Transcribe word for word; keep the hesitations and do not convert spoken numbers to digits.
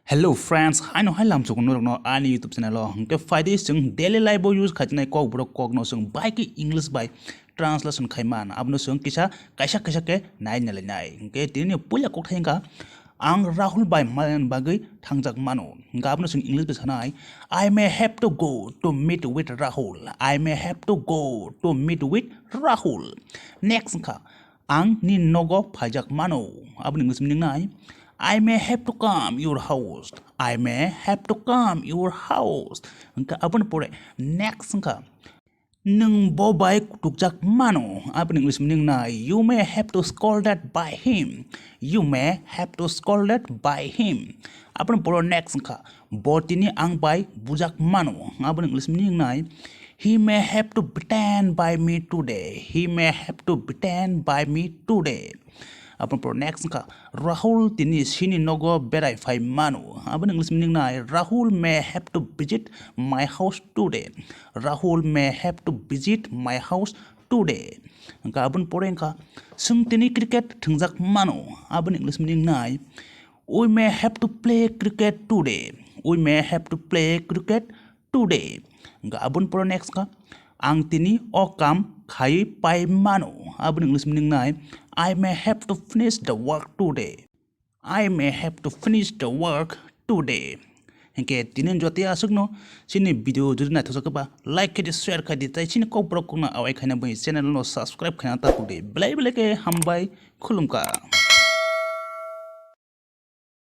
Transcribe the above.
Hello friends, haino hai lamsok norokno ani YouTube channel o. Hwnkhe phaidi chwng daily life o use khaijak nai kokborok kokno chwng bai khe English bai translation khai man. Abono chwng kisa kaisa kaisa khe nai nalai nai. Hwnkhe tini puila kokthai wngkha, ang Rahul bai malani bagwi thangjak mano. Hwnkhe abono chwng English bai sanai, "I may have to go to meet with Rahul. I may have to go to meet with Rahul." Next wngkha, "Ang nini nogo phaijak mano." Aboni English meaning nai, "I may have to come your house. I may have to come your house." Hwnkhe aboni pore next wngkha, "Nwng bo bai kutukjak mano." Aboni English meaning nai, "You may have to scolded by him. You may have to scolded by him." Aboni pore next wngkha, "Bo tini ang bai bujak mano." Aboni English meaning nai, "He may have to beaten by me today. He may have to beaten by me today." Aboni pore next wngkha, "Rahul tini chini nogo berai phai mano." Aboni English meaning nai, "Rahul may have to visit my house today. Rahul may have to visit my house today." Hwnkhe aboni pore wngkha, "Chwng tini cricket thwngjak mano." Aboni English meaning nai, "We may have to play cricket today. We may have to play cricket today." Hwnkhe aboni pore next wngkha, "Ang tini o kam khai pai mano." Aboni English meaning nai, "I may have to finish the work today. I may have to finish the work today." Hwnkhe tini jotoi aswkno chini video jodi naithokjak khe ba like khaidi, share khaidi, tei chini kokborok kokno awai khaina bai channel no subscribe khaina ta pokdi. Belai belai khe hambai, khulumkha.